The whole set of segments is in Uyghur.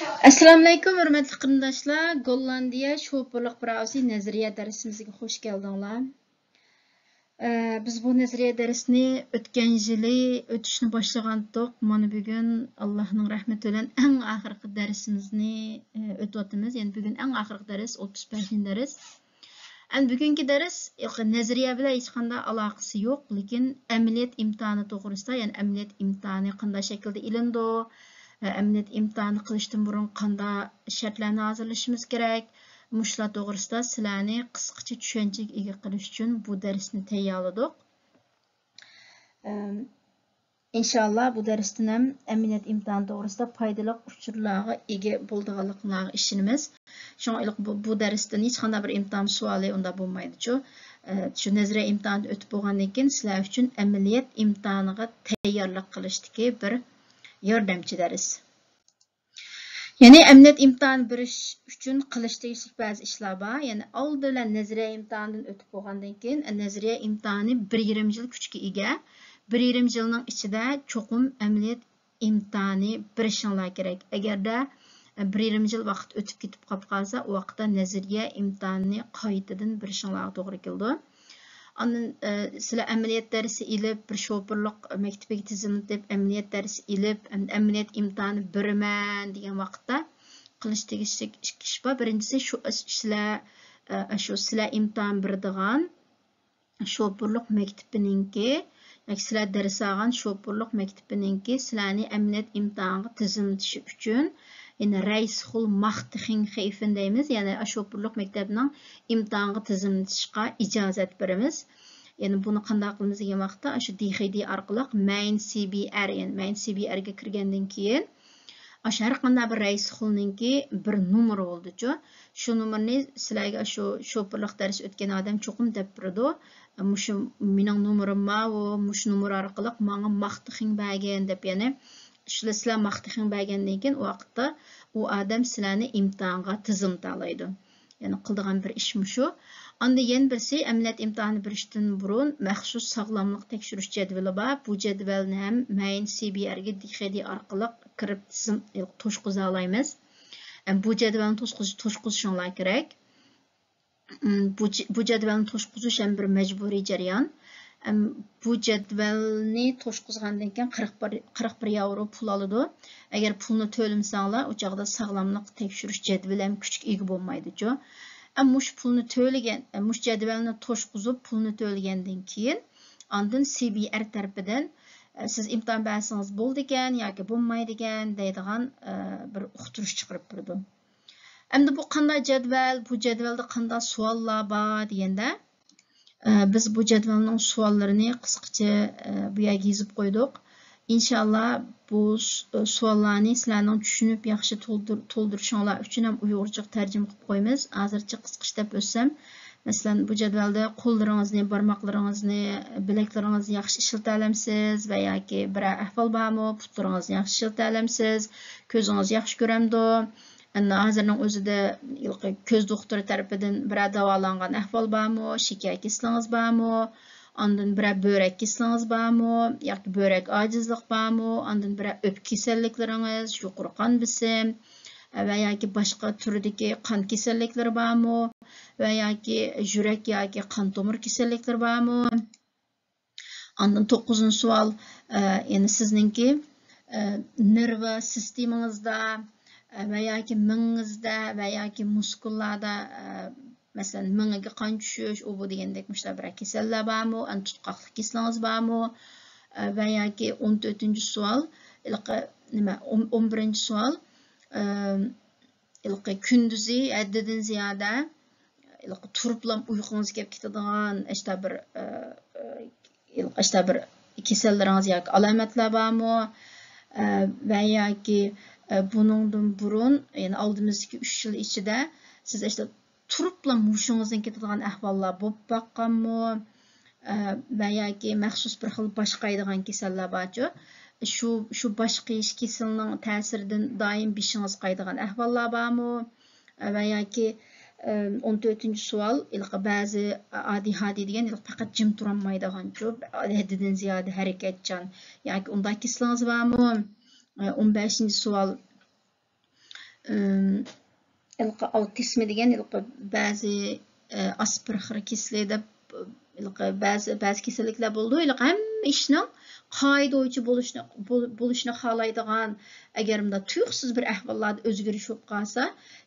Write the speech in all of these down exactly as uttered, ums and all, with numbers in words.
ئەسسالامۇئەلەيكۇم، ھۆرمەتلىك قېرىنداشلار. گوللاندىيە شوپۇرلۇق پىراۋىسى نەزەرىيە دەرسىمىزگە خوش كەلدىڭلار. ئە، بىز بۇ نەزەرىيە دەرسنى ئۆتكەن يىلى ئۆتۈشنى باشلىغانتۇق. مانا بۈگۈن ئاللاھنىڭ رەھمىتى بىلەن ئەڭ ئاخىرقى دەرسىمىزنى، ئە، ئۆتۈۋاتىمىز. يەنى بۈگۈن ئەڭ ئاخىرقى دەرس، ئوتتۇز بەشىنچى دەرس. ئەمدى بۈگۈنكى دەرس نەزەرىيە بىلەن ھېچقانداق ئالاقىسى يوق، لېكىن ئەمەلىيەت ئىمتىھانى توغرىسىدا، يەنى ئەمەلىيەت ئىمتىھانى قانداق شەكىلدە ئېلىنىدۇ، ئەمەلىيەت ئىمتىھانى قىلىشتىن بۇرۇن قانداق شەرتلەرنى ھازىرلىشىمىز كېرەك، مۇشۇلار توغرىسىدا سىلەرنى قىسقىچە چۈشەنچىگە ئىگە قىلىش ئۈچۈن بۇ دەرسنى تەييارلىدۇق. ئىنشاللا بۇ دەرستىن ھەم ئەمەلىيەت ئىمتىھانى توغرىسىدا پايدىلىق ئۇچۇرلارغا ئىگە بولىدىغانلىقىڭلارغا ئىشىنىمىز. شۇڭا بۇ، بۇ دەرستىن ھېچقانداق بىر ئىمتىھان سوئالى ئۇنداق بولمايدۇچۇ. شۇ نەزەرىيە ئىمتىھانىدىن ئۆتۈپ بولغاندىن كېيىن سىلەر ئۈچۈن ئەمەلىيەت ئىمتىھانىغا تەييارلىق قىلىشتىكى بىر ياردەمچى دەرس. يەنى ئەمەلىيەت ئىمتىھانى بېرىش ئۈچۈن قىلىش تېگىشلىك بەزى ئىشلار بار. يەنى ئالدى بىلەن نەزەرىيە ئىمتىھانىدىن ئۆتۈپ بولغاندىن كېيىن، نەزەرىيە ئىمتىھانى بىر يېرىم يىل كۈچكە ئىگە. بىر يېرىم يىلنىڭ ئىچىدە چوقۇم ئەمەلىيەت ئىمتىھانى بېرىشىڭلار كېرەك. ئەگەردە بىر يېرىم يىل ۋاقىت ئۆتۈپ كېتىپ قاپ قالسا، ئۇ ۋاقىتتا نەزەرىيە ئىمتىھانىنى قايتىدىن بېرىشىڭلارغا توغرا كېلىدۇ. ئاندىن، ئە، سىلەر ئەمەلىيەت دەرسى ئېلىپ، بىر شوپۇرلۇق مەكتىپىگە تىزىملىتىپ، ئەمەلىيەت دەرسى ئېلىپ، ئەمدى ئەمەلىيەت ئىمتىھانى بېرىمەن دېگەن ۋاقىتتا قىلىش تېگىشلىك ئىككى ئىش بار. بىرىنچىسى، شۇ سىلەر، ئە، شۇ سىلەر ئىمتىھان بېرىدىغان شوپۇرلۇق مەكتىپىنىڭكى ياكى سىلەر دەرس ئالغان شوپۇرلۇق مەكتىپىنىڭكى سىلەرنى ئەمەلىيەت ئىمتىھانغا تىزىملىتىشى ئۈچۈن، يەنى رەيسخۇل ماختىخىنخېيفېن دەيمىز، يەنى شوپۇرلۇق مەكتەپنىڭ ئىمتىھانغا تىزىملىتىشقا ئىجازەت بېرىمىز. يەنى بۇنى قانداق قىلىمىز دېگەن ۋاقىتتا، شۇ دىخېدى ئارقىلىق مەيىن سىبىئەر، يەنى مەيىن سىبىئەرگە كىرگەندىن كېيىن، ئاشۇ ھەر قانداق بىر رەيسخۇلنىڭكى بىر نومۇرى بولىدۇچۇ. شۇ نومۇرنى سىلەرگە شۇ شوپۇرلۇق دەرس ئۆتكەن ئادەم چوقۇم دەپ بېرىدۇ. مۇشۇ مېنىڭ نومۇرۇم ماۋۇ، مۇشۇ نومۇر ئارقىلىق ماڭا ماختىخىڭ بەرگىن دەپ، يەنى شۇلار سىلەر ماختىخىڭ بەرگەندىن كېيىن، ئۇ ۋاقىتتا ئۇ ئادەم سىلەرنى ئىمتىھانغا تىزىملىتالايدۇ. يەنى قىلىدىغان بىر ئىش مۇشۇ. ئاندىن يەنە بىرسى، ئەمەلىيەت ئىمتىھانى بېرىشتىن بۇرۇن مەخسۇس ساغلاملىق تەكشۈرۈش جەدۋىلى بار. بۇ جەدۋەلنى ھەم مەيىن سىبىئەرگە دىخېدى ئارقىلىق كىرىپ تىزىم توشقۇزالايمىز. بۇ جەدۋەلنى توشقۇزۇشۇڭلار كېرەك. بۇ، بۇ جەدۋەلنى توشقۇزۇش ھەم بىر مەجبۇرىي جەريان. بۇ جەدۋەلنى توشقۇزغاندىن كېيىن قىرىق بىر، قىرىق بىر ياۋرو پۇل ئالىدۇ. ئەگەر پۇلنى تۆلىمىسەڭلار، ئۇ چاغدا ساغلاملىق تەكشۈرۈش جەدۋىلى ھەم كۈچكە ئىگە بولمايدۇچۇ. مۇشۇ پۇلنى تۆلىگەن، مۇشۇ جەدۋەلنى توشقۇزۇپ پۇلنى تۆلىگەندىن كېيىن، ئاندىن سىبىئەر تەرىپىدىن، سىز ئىمتىھان بەرسىڭىز بولىدىكەن ياكى بولمايدىكەن دەيدىغان، بىر ئۇقتۇرۇش چىقىرىپ بېرىدۇ. ئەمدى بۇ قانداق جەدۋەل، بۇ جەدۋەلدە قانداق سوئاللار بار دېگەندە، ئە، بىز بۇ جەدۋەلنىڭ سوئاللىرىنى قىسقىچە، ئە، بۇ يەرگە يېزىپ قويدۇق. ئىنشاللا بۇ س-، سوئاللارنى سىلەرنىڭ چۈشىنىپ ياخشى تولدۇر-، تولدۇرۇشۇڭلار ئۈچۈن ھەم ئۇيغۇرچىغا تەرجىمە قىلىپ قويىمىز. ھازىرچە قىسقىچە دەپ ئۆتسەم، مەسىلەن، بۇ جەدۋەلدە قوللىرىڭىزنى، بارماقلىرىڭىزنى، بىلەكلىرىڭىزنى ياخشى ئىشلىتەلەمسىز ۋە ياكى بىرەر ئەھۋال بارمۇ؟ پۇتلىرىڭىزنى ياخشى ئىشلىتەلەمسىز؟ كۆزىڭىز ياخشى كۆرەمدۇ؟ ئەمدى ھازىرنىڭ ئۆزىدە ھېلىقى كۆز دوختۇرى تەرىپىدىن بىرەر داۋالانغان ئەھۋال بارمۇ؟ شېكەر كېسىلىڭىز بارمۇ؟ ئاندىن بىرەر بۆرەك كېسىلىڭىز بارمۇ؟ ياكى بۆرەك ئاجىزلىق بارمۇ؟ ئاندىن بىرەر ئۆپكە كېسەللىكلىرىڭىز، يۇقىرى قان بېسىم ۋە ياكى باشقا تۈردىكى قان كېسەللىكلىرى بارمۇ؟ ۋە ياكى يۈرەك ياكى قان تومۇر كېسەللىكلىرى بارمۇ؟ ئاندىن توققۇزىنچى سوئال، ئە، يەنى سىزنىڭكى، ئە، نېرۋا سىستېمىڭىزدا، ئە، ۋە ياكى مېڭىڭىزدە ۋە ياكى مۇسكۇللاردا، ئە، مەسىلەن، مېڭىگە قان چۈشۈش، ئۇ بۇ دېگەندەك مۇشۇنداق بىرەر كېسەللەر بارمۇ؟ ئاندىن تۇتقاقلىق كېسىلىڭىز بارمۇ؟ ئە، ۋە ياكى ئون تۆتىنچى سوئال، ھېلىقى نېمە، ئون، ئون بىرىنچى سوئال، ئە، ھېلىقى كۈندۈزى ھەددىدىن زىيادە، ھېلىقى تۇرۇپلا ئۇيقۇڭىز كېلىپ كېتىدىغان ئاشتا بىر، ئە، ئە، ئاشتا بىر كېسەللىرىڭىز ياكى ئالامەتلەر بارمۇ؟ ئە، ۋە ياكى، ئە، بۇنىڭدىن بۇرۇن، يەنى ئالدىمىزدىكى ئۈچ يىل ئىچىدە سىز ئاشتا تۇرۇپلا ھوشىڭىزدىن كېتىدىغان ئەھۋاللار بولۇپ باققانمۇ؟ ئە، ۋە ياكى مەخسۇس بىر خىل باش قايىدىغان كېسەللەر بارچۇ؟ شۇ، شۇ باش قېيىش كېسىلىنىڭ تەسىرىدىن دائىم بېشىڭىز قايىدىغان ئەھۋاللار بارمۇ؟ ۋە ياكى، ئە، ئون تۆتىنچى سوئال، ھېلىقى بەزى ئادىھادى دېگەن ھېلىقى پەقەت جىم تۇرالمايدىغانچۇ، ھەددىدىن زىيادە ھەرىكەتچان ياكى ئۇنداق كېسىلىڭىز بارمۇ؟ ئە، ئون بەشىنچى سوئال، ئىم، ھېلىقى ئاۋتىزمى دېگەن ھېلىقى بەزى، ئە، ئاسپىرخىر كېسىلى دەپ، ھېلىقى بەزى، بەزى كېسەللىكلەر بولىدۇ. ھېلىقى ھەممە ئىشنىڭ قائىدە بويىچە بولۇشنى، بول-، بولۇشنى خالايدىغان، ئەگەر مۇنداق تۇيۇقسىز بىر ئەھۋاللاردا ئۆزگىرىش بولۇپ قالسا،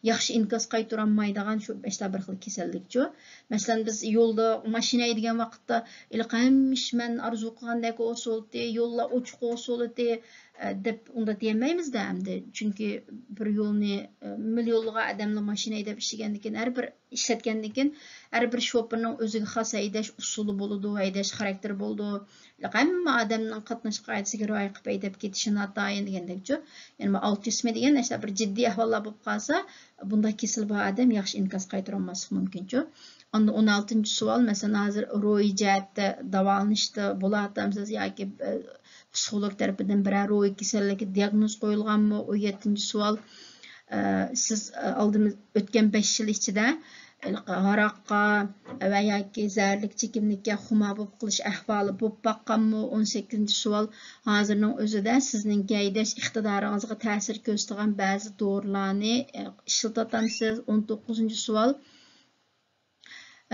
ياخشى ئىنكاس قايتۇرالمايدىغان شۇ بىر خىل كېسەللىكچۇ. مەسىلەن، بىز يولدا ماشىنا ھەيدىگەن ۋاقىتتا، ھېلىقى ھەممە ئىش مەن ئارزۇ قىلغاندەك بولسۇلتى، يوللار ئوچۇق بولسۇلتى، ئە، دەپ ئۇنداق دېيەلمەيمىز-دە ئەمدى. چۈنكى بىر يولنى، ئە، مىليونلىغان ئادەملەر ماشىنا ھەيدەپ ئىشلىگەندىن كېيىن، ھەر بىر ئىشلەتكەندىن كېيىن، ھەر بىر شوپۇرنىڭ ئۆزىگە خاس ھەيدەش ئۇسۇلى بولىدۇ، ھەيدەش خاراكتېرى بولىدۇ. ھەممە ئادەمنىڭ قاتناش قائىدىسىگە رىئايە قىلىپ ھەيدەپ كېتىشى ناتايىن دېگەندەكچۇ. يەنى بۇ ئاۋتىزمى دېگەن ئاشۇنداق بىر جىددىي ئەھۋاللار بولۇپ قالسا، بۇنداق كېسىلى بار ئادەم ياخشى ئىنكاس قايتۇرالماسلىقى مۇمكىنچۇ. ئاندىن ئون ئالتىنچى سوئال، مەسىلەن، ھازىر روھىي جەھەتتە داۋالىنىشتا بولاتامسىز ياكى، ئە، پسىخولوگ تەرىپىدىن بىرەر روھىي كېسەللىككە دىئاگنوز قويۇلغانمۇ؟ ئون يەتتىنچى سوئال، ئە، سىز، ئە، ئالدىمىز، ئۆتكەن بەش يىل ئىچىدە ھاراققا ۋە ياكى زەھەرلىك چېكىملىككە خۇمار بولۇپ قېلىش ئەھۋالى بولۇپ باققانمۇ؟ ئون سەككىزىنچى سوئال، ھازىرنىڭ ئۆزىدە سىزنىڭ ھەيدەش ئىقتىدارىڭىزغا تەسىر كۆرسىتىدىغان بەزى دورىلارنى، ئە، ئىشلىتىۋاتامسىز؟ ئون توققۇزىنچى سوئال،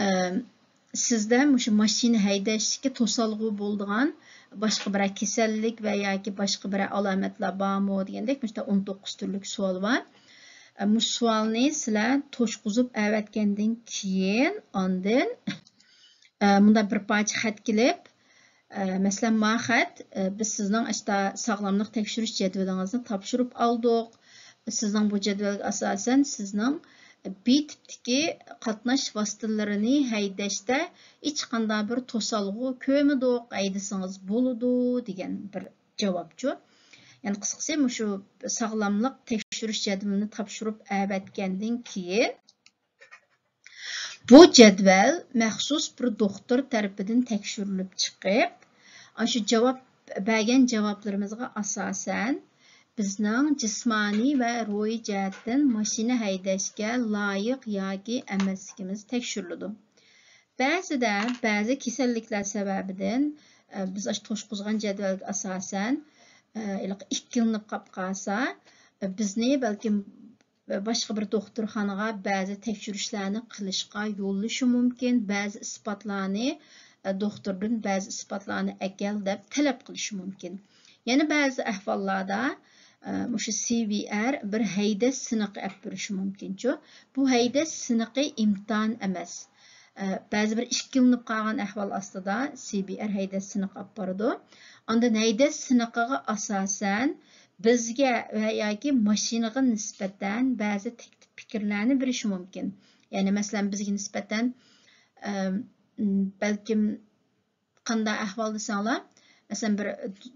ئە، سىزدە مۇشۇ ماشىنا ھەيدەشتىكى توسالغۇ بولىدىغان باشقا بىرەر كېسەللىك ۋە ياكى باشقا بىرەر ئالامەتلەر بارمۇ دېگەندەك، مۇشۇنداق ئون توققۇز تۈرلۈك سوئال بار. ئە، مۇشۇ سوئالنى سىلەر توشقۇزۇپ ئەۋەتكەندىن كېيىن، ئاندىن، ئە، مۇنداق بىر پارچە خەت كېلىپ، ئە، مەسىلەن، ما خەت، ئە، بىز سىزنىڭ ئاشتا ساغلاملىق تەكشۈرۈش جەدۋىلىڭىزنى تاپشۇرۇپ ئالدۇق. سىزنىڭ بۇ جەدۋەلگە ئاساسەن، سىزنىڭ ب تىپتىكى قاتناش ۋاسىتىلىرىنى ھەيدەشتە ھېچقانداق بىر توسالغۇ كۆرمىدۇق، ھەيدىسىڭىز بولىدۇ، دېگەن بىر جاۋابچۇ. يەنى قىسقىسى، مۇشۇ ساغلاملىق تەكشۈرۈش جەدۋىلىنى تاپشۇرۇپ ئەۋەتكەندىن كېيىن، بۇ جەدۋەل مەخسۇس بىر دوختۇر تەرىپىدىن تەكشۈرۈلۈپ چىقىپ، ئاشۇ جاۋاب بەرگەن جاۋابلىرىمىزغا ئاساسەن، بىزنىڭ جىسمانىي ۋە روھىي جەھەتتىن ماشىنا ھەيدەشكە لايىق ياكى ئەمەسلىكىمىز تەكشۈرۈلىدۇ. بەزىدە بەزى كېسەللىكلەر سەۋەبىدىن، ئە، بىز ئاشۇ توشقۇزغان جەدۋەلگە ئاساسەن، ئە، ھېلىقى ئىككىلىنىپ قاپ قالسا، ئە، بىزنى بەلكىم باشقا بىر دوختۇرخانىغا بەزى تەكشۈرۈشلەرنى قىلىشقا يوللىشى مۇمكىن، بەزى ئىسپاتلارنى، ئە، دوختۇردىن بەزى ئىسپاتلارنى ئەكەل دەپ تەلەپ قىلىشى مۇمكىن. يەنە بەزى ئەھۋاللاردا، ئە، مۇشۇ سى ۋى ئار بىر ھەيدەش سىنىقى ئەپ بېرىشى مۇمكىنچۇ. بۇ ھەيدەش سىنىقى ئىمتىھان ئەمەس. ئە، بەزى بىر ئىككىلىنىپ قالغان ئەھۋال ئاستىدا سى ۋى ئار ھەيدەش سىنىقى ئاپپارىدۇ. ئاندىن ھەيدەش سىنىقىغا ئاساسەن بىزگە ۋە ياكى ماشىنىغا نىسبەتەن بەزى تەكلىپ پىكىرلەرنى بېرىشى مۇمكىن. يەنى، مەسىلەن، بىزگە نىسبەتەن، ئەم، بەلكىم قانداق ئەھۋال دېسەڭلار، مەسىلەن، بىر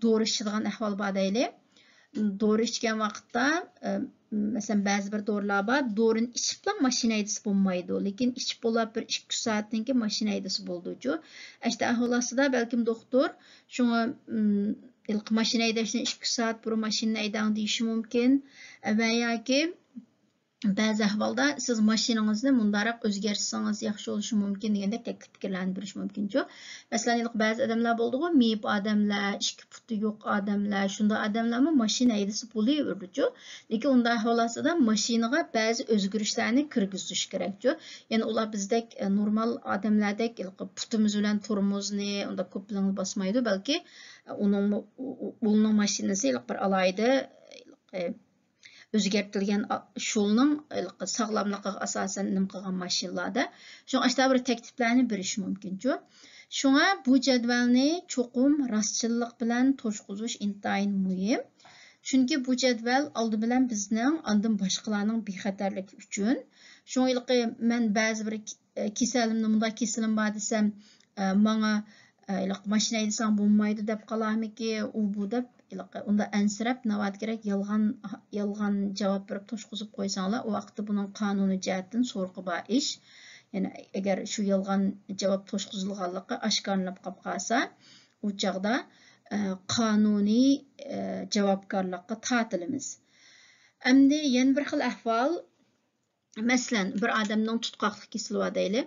دورا ئىچىدىغان ئەھۋال بار دەيلى. دورا ئىچكەن ۋاقىتتا، ئە، مەسىلەن، بەزى بىر دورىلار بار، دورىنى ئىچىپلا ماشىنا ھەيدىسە بولمايدۇ، لېكىن ئىچىپ بولۇپ بىر ئىككى، ئۈچ سائەتتىن كېيىن ماشىنا ھەيدىسە بولىدۇچۇ. ئاشۇنداق ئەھۋال ئاستىدا بەلكىم دوختۇر شۇڭا، ئىم، ھېلىقى ماشىنا ھەيدەشتىن ئىككى، ئۈچ سائەت بۇرۇن ماشىنىنى ھەيدەڭ دېيىشى مۇمكىن. ۋە ياكى بەزى ئەھۋالدا سىز ماشىنىڭىزنى مۇنداقراق ئۆزگەرتسىڭىز ياخشى بولۇشى مۇمكىن دېگەندەك تەكلىپ پىكىرلەرنى بېرىشى مۇمكىنچۇ. مەسىلەن، ھېلىقى بەزى ئادەملەر بولىدىغۇ، مېيىپ ئادەملەر، ئىككى پۇتى يوق ئادەملەر، شۇنداق ئادەملەرمۇ ماشىنا ھەيدىسە بولۇۋېرىدۇچۇ. لېكىن ئۇنداق ئەھۋال ئاستىدا ماشىنىغا بەزى ئۆزگىرىشلەرنى كىرگۈزۈش كېرەكچۇ. يەنى ئۇلار بىزدەك، ئە، نورمال ئادەملەردەك ھېلىقى پۇتىمىز بىلەن تورمۇزنى ئۇنداق كوپلىڭ باسمايدۇ، بەلكى، ئە، ئۇنىڭ، ئۇ-، ئۇ-، ئۇنىڭ ماشىنىسى ھېلىقى بىر ئالاھىدە، ھېلىقى ئۆزگەرتىلگەن ئا-، شۇلنىڭ ھېلىقى ساغلاملىقىغا ئاساسەن نېمە قىلغان ماشىنىلاردا. شۇڭا ئاشتا بىر تەكلىپلەرنى بېرىشى مۇمكىنچۇ. شۇڭا بۇ جەدۋەلنى چوقۇم راستچىللىق بىلەن توشقۇزۇش ئىنتايىن مۇھىم. چۈنكى بۇ جەدۋەل ئالدى بىلەن بىزنىڭ، ئاندىن باشقىلارنىڭ بىخەتەرلىكى ئۈچۈن. شۇڭا ھېلىقى مەن بەزى بىر ك-، كېسەلىمنى، مۇنداق كېسىلىم بار دېسەم، ئە، ماڭا، ئە، ھېلىقى ماشىنا ھەيدىسەڭ بولمايدۇ دەپ قالارمىكى، ئۇ بۇ دەپ، ھېلىقى ئۇنداق ئەنسىرەپ، ناۋادا كېرەك يالغان، يالغان جاۋاب بېرىپ توشقۇزۇپ قويساڭلار، ئۇ ۋاقىتتا بۇنىڭ قانۇنىي جەھەتتىن سورىقى بار ئىش. يەنى ئەگەر شۇ يالغان جاۋاب توشقۇزۇلغانلىقى ئاشكارىلىنىپ قاپ قالسا، ئۇ چاغدا، ئە، قانۇنىي، ئە، جاۋابكارلىققا تارتىلىمىز. ئەمدى يەنە بىر خىل ئەھۋال، مەسىلەن، بىر ئادەمنىڭ تۇتقاقلىق كېسىلى بار دەيلى.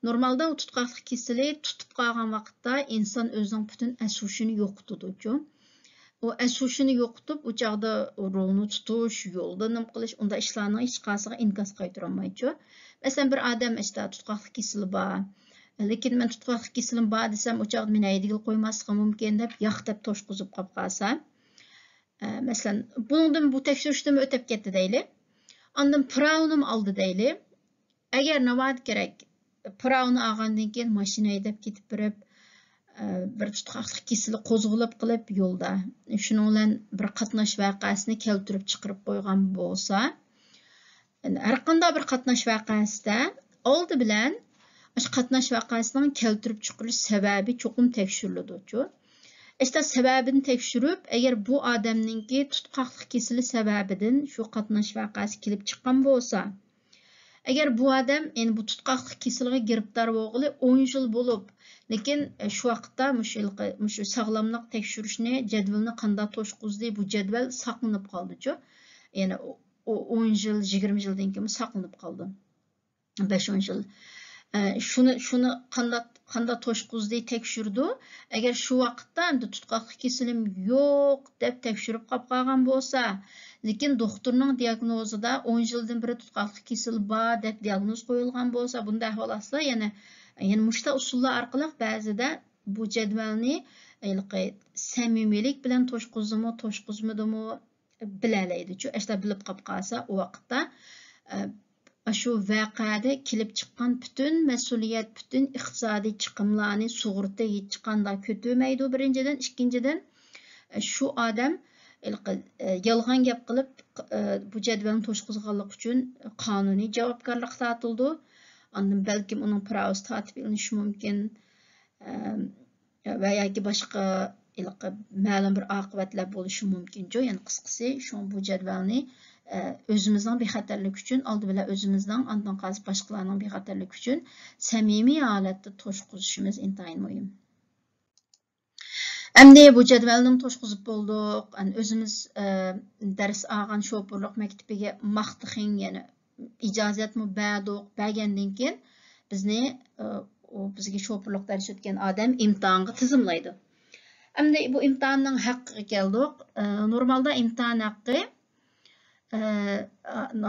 نورمالدا ئۇ تۇتقاقلىق كېسىلى تۇتۇپ قالغان ۋاقىتتا ئىنسان ئۆزىنىڭ پۈتۈن ئەس ھوشىنى يوقىتىدۇچۇ. ئۇ ئەس ھوشىنى يوقىتىپ، ئۇ چاغدا ئۇ روھنى تۇتۇش، يولدا نېمە قىلىش، ئۇنداق ئىشلارنىڭ ھېچقايسىسىغا ئىنكاس قايتۇرالمايدۇ. مەسىلەن، بىر ئادەم ئىشتا تۇتقاقلىق كېسىلى بار. لېكىن مەن تۇتقاقلىق كېسىلىم بار دېسەم، ئۇ چاغدا مېنى ھەيدىگىلى قويماسلىقى مۇمكىن دەپ، ياق دەپ توشقۇزۇپ قاپ قالسا. ئە، مەسىلەن، بۇنىڭدىن، بۇ تەكشۈرۈشتىنمۇ ئۆتۈپ كەتتى دەيلى. ئاندىن پىراۋىنىمۇ ئالدى دەيلى. ئەگەر ناۋادا كېرەك، پىراۋىنى ئالغاندىن كېيىن ماشىنا ھەيدەپ كېتىپ بېرىپ، ئە، بىر تۇتقاقلىق كېسىلى قوزغىلىپ قېلىپ يولدا، شۇنىڭ بىلەن بىر قاتناش ۋەقەسىنى كەلتۈرۈپ چىقىرىپ قويغان بولسا، يەنى ھەر قانداق بىر قاتناش ۋەقەسىدە ئالدى بىلەن ئاشۇ قاتناش ۋەقەسىنىڭ كەلتۈرۈپ چىقىرىش سەۋەبى چوقۇم تەكشۈرۈلىدۇچۇ. ئىشتا سەۋەبىنى تەكشۈرۈپ، ئەگەر بۇ ئادەمنىڭكى تۇتقاقلىق كېسىلى سەۋەبىدىن شۇ قاتناش ۋەقەسى كېلىپ چىققان بولسا، ئەگەر بۇ ئادەم، يەنى بۇ تۇتقاقلىق كېسىلىگە گىرىپتار بولغىلى ئون يىل بولۇپ، لېكىن، ئە، شۇ ۋاقىتتا مۇشۇ ھېلىقى، مۇشۇ ساغلاملىق تەكشۈرۈشنى، جەدۋىلىنى قانداق توشقۇزدى، بۇ جەدۋەل ساقلىنىپ قالدىچۇ. يەنى ئۇ، ئۇ ئون يىل، يىگىرمە يىلدىن كېيىنمۇ ساقلىنىپ قالىدۇ. بەش ئون يىل. ئە، شۇنى، شۇنى قانداق، قانداق توشقۇزدى تەكشۈردى. ئەگەر شۇ ۋاقىتتا ئەمدى تۇتقاقلىق كېسىلىم يوق دەپ تەكشۈرۈپ قاپ قالغان بولسا، لېكىن دوختۇرنىڭ دىياگنوزىدا ئون يىلدىن بېرى تۇتقاقلىق كېسىلى بار دەپ دىياگنوز قويۇلغان بولسا، بۇنداق ئەھۋال ئاستىدا يەنە، يەنە مۇشۇنداق ئۇسۇللار ئارقىلىق بەزىدە بۇ جەدۋەلنى ھېلىقى سەمىمىيلىك بىلەن توشقۇزدىمۇ، توشقۇزمىدىمۇ، بىلەلەيدىچۇ. ئەشتا بىلىپ قاپ قالسا، ئۇ ۋاقىتتا، ئە، ئاشۇ ۋەقەدە كېلىپ چىققان پۈتۈن مەسئۇلىيەت، پۈتۈن ئىقتىسادىي چىقىملارنى، سۇغۇرتا ھېچقانداق كۆتۈرمەيدۇ، بىرىنچىدىن. ئىككىنچىدىن، ئە، شۇ ئادەم ھېلىقى، ئە، يالغان گەپ قىلىپ، ئە، بۇ جەدۋەلنى توشقۇزغانلىقى ئۈچۈن قانۇنىي جاۋابكارلىققا تارتىلىدۇ. ئاندىن بەلكىم ئۇنىڭ پىراۋىسى تارتىپ ئېلىنىشى مۇمكىن. ئە، ۋە ياكى باشقا ھېلىقى مەلۇم بىر ئاقىۋەتلەر بولۇشى مۇمكىنچۇ. يەنى قىسقىسى، شۇڭا بۇ جەدۋەلنى، ئە، ئۆزىمىزنىڭ بىخەتەرلىكى ئۈچۈن، ئالدى بىلەن ئۆزىمىزنىڭ، ئاندىن قالسا باشقىلارنىڭ بىخەتەرلىكى ئۈچۈن سەمىمىي ھالەتتە توشقۇزۇشىمىز ئىنتايىن مۇھىم. ئەمدى بۇ جەدۋەلنىمۇ توشقۇزۇپ بولدۇق. ئەن-، ئۆزىمىز، ئە، دەرس ئالغان شوپۇرلۇق مەكتىپىگە ماختىخىڭ، يەنى ئىجازەتمۇ بەردۇق. بەرگەندىن كېيىن بىزنى، ئە، ئۇ بىزگە شوپۇرلۇق دەرس ئۆتكەن ئادەم ئىمتىھانغا تىزىملايدۇ. ئەمدى بۇ ئىمتىھاننىڭ ھەققىگە كەلدۇق. ئە، نورمالدا ئىمتىھان ھەققى، ئە،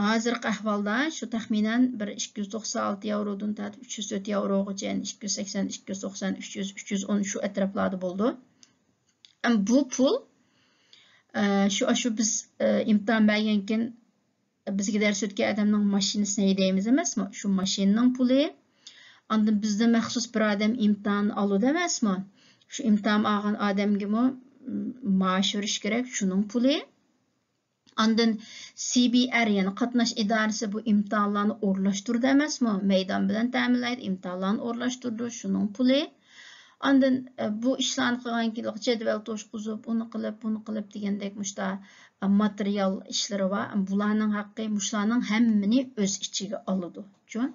ھازىرقى ئەھۋالدا شۇ تەخمىنەن بىر ئىككى يۈز توقسان ئالتە ياۋرودىن تارتىپ ئۈچ يۈز تۆت ياۋروغىچە، ئىككى يۈز سەكسەن، ئىككى يۈز توقسان، ئۈچ يۈز، ئۈچ يۈز ئون شۇ ئەتراپلاردا بولىدۇ. ئەم، بۇ پۇل، ئە، شۇ، شۇ بىز، ئە، ئىمتىھان بەرگەنكىن بىزگە دەرس ئۆتكەن ئادەمنىڭ ماشىنىسىنى ھەيدەيمىز ئەمەسمۇ؟ شۇ ماشىنىنىڭ پۇلى. ئاندىن بىزدە مەخسۇس بىر ئادەم ئىمتىھان ئالىدۇ ئەمەسمۇ؟ شۇ ئىمتىھان ئالغان ئادەمگىمۇ، م، مائاش بېرىش كېرەك، شۇنىڭ پۇلى. ئاندىن سى بى ئەر، يەنى قاتناش ئىدارىسى بۇ ئىمتىھانلارنى ئورۇنلاشتۇرىدۇ ئەمەسمۇ؟ مەيدان بىلەن تەمىنلەيدۇ، ئىمتىھانلارنى ئورۇنلاشتۇرىدۇ، شۇنىڭ پۇلى. ئاندىن، ئە، بۇ ئىشلارنى قىلغان كېيىن جەدۋەل توشقۇزۇپ، ئۇنى قىلىپ، بۇنى قىلىپ دېگەندەك مۇشتا، ئە، ماتېرىيال ئىشلىرى بار. بۇلارنىڭ ھەققى، مۇشۇلارنىڭ ھەممىنى ئۆز ئىچىگە ئالىدۇ. چۈ؟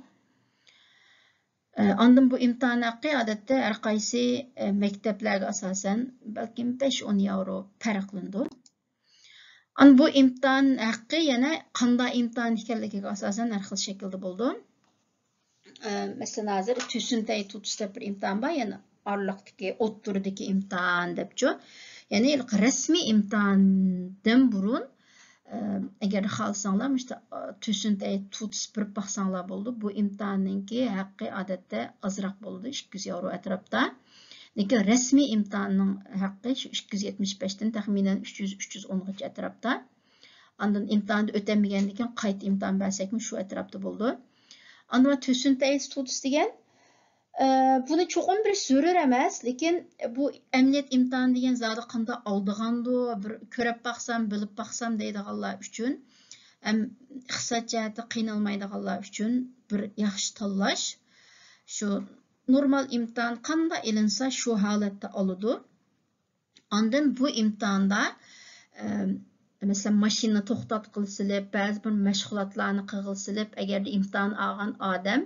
ئە، ئاندىن بۇ ئىمتىھان ھەققى ئادەتتە ھەر قايسى، ئە، مەكتەپلەرگە ئاساسەن بەلكىم بەش ئون ياۋرو پەرقلىنىدۇ. ئاندىن بۇ ئىمتىھان ھەققى يەنە قانداق ئىمتىھان ئىكەنلىكىگە ئاساسەن ھەر خىل شەكىلدە بولىدۇ. ئە، مەسىلەن، ھازىر تۈسۈن تەي تۇتۇس دەپ بىر ئىمتىھان بار، يەنى ئارىلىقتىكى، ئوتتۇرىدىكى ئىمتىھان دەپچۇ. يەنى رەسمىي ئىمتىھاندىن بۇرۇن، ئە، ئەگەر خالىساڭلار، مۇشتا، ئە، تۈسۈن تەي تۇتۇس بېرىپ باقساڭلار بولىدۇ. بۇ ئىمتىھاننىڭكى ھەققى ئادەتتە ئازراق بولىدۇ، ئىككى يۈز ياۋرو ئەتراپتا. لېكىن رەسمىي ئىمتىھاننىڭ ھەققى شۇ ئىككى يۈز يەتمىش بەشتىن تەخمىنەن ئۈچ يۈز، ئۈچ يۈز ئونغىچە ئەتراپتا. ئاندىن ئىمتىھاندا ئۆتەلمىگەندىن كېيىن قايتا ئىمتىھان بەرسەكمۇ شۇ ئەتراپتا بولىدۇ. ئاندىن تۈسۈن تەي تۇتۇس دېگەن، ئە، بۇنى چوقۇم بىلىش زۆرۈر ئەمەس، لېكىن بۇ ئەمەلىيەت ئىمتىھانى دېگەن زادى قانداق ئالىدىغاندۇ، بىر كۆرۈپ باقسام، بىلىپ باقسام دەيدىغانلار ئۈچۈن، ھەم ئىقتىساد جەھەتتە قىينالمايدىغانلار ئۈچۈن بىر ياخشى تاللاش. شۇ نورمال ئىمتىھان قانداق ئېلىنسا، شۇ ھالەتتە ئالىدۇ. ئاندىن بۇ ئىمتىھاندا، ئە، مەسىلەن، ماشىنىنى توختاتقىلى سېلىپ، بەزى بىر مەشغۇلاتلارنى قىلغىلى سېلىپ، ئەگەردە ئىمتىھان ئالغان ئادەم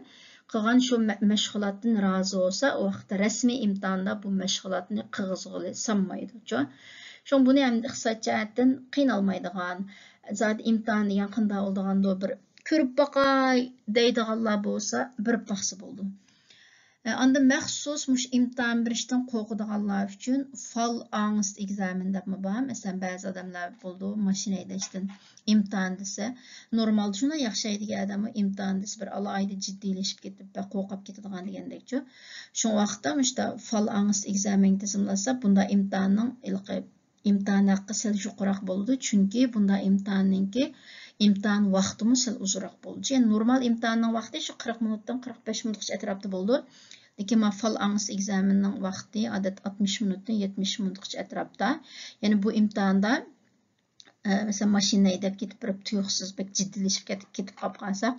قىلغان شۇ مە-، مەشغۇلاتتىن رازى بولسا، ئۇ ۋاقىتتا رەسمىي ئىمتىھاندا بۇ مەشغۇلاتنى قىلغۇزغىلى سالمايدۇچۇ. شۇڭا بۇنى ئەمدى ئىقتىساد جەھەتتىن قىينالمايدىغان، زادى ئىمتىھان دېگەن قانداق بولىدىغاندۇ، بىر كۆرۈپ باقاي دەيدىغانلار بولسا، بېرىپ باقسا بولىدۇ. ئاندىن مەخسۇس مۇشۇ ئىمتىھان بېرىشتىن قورقىدىغانلار ئۈچۈن فال ئاڭست ئېگزامېن دەپمۇ بار. مەسىلەن، بەزى ئادەملەر بولىدۇ، ماشىنا ھەيدەشتىن ئىمتىھان دېسە، نورمالدا شۇنداق ياخشى ھەيدىگەن ئادەممۇ ئىمتىھان دېسە بىر ئالاھىدە جىددىيلىشىپ كېتىپ، بەك قورقۇپ كېتىدىغان دېگەندەكچۇ. شۇ ۋاقىتتا مۇشۇنداق فال ئاڭست ئېگزامېن تىزىملاتسا، بۇنداق ئىمتىھاننىڭ ھېلىقى ئىمتىھان ھەققى سەل يۇقىراق بولىدۇ، چۈنكى بۇنداق ئىمتىھاننىڭكى ئىمتىھان ۋاقتىمۇ سەل ئۇزۇنراق بولىدۇ. يەنى نورمال ئىمتىھاننىڭ ۋاقتى شۇ قىرىق مىنۇتتىن قىرىق بەش مىنۇتقىچە ئەتراپتا بولىدۇ. لېكىن مانا فال ئاڭست ئېگزامېننىڭ ۋاقتى ئادەتتە ئاتمىش مىنۇتتىن يەتمىش مىنۇتقىچە ئەتراپتا. يەنى بۇ ئىمتىھاندا، ئە، مەسىلەن، ماشىنا ھەيدەپ كېتىپ بېرىپ تۇيۇقسىز بەك جىددىيلىشىپ كېتىپ، كېتىپ قاپ قالساق،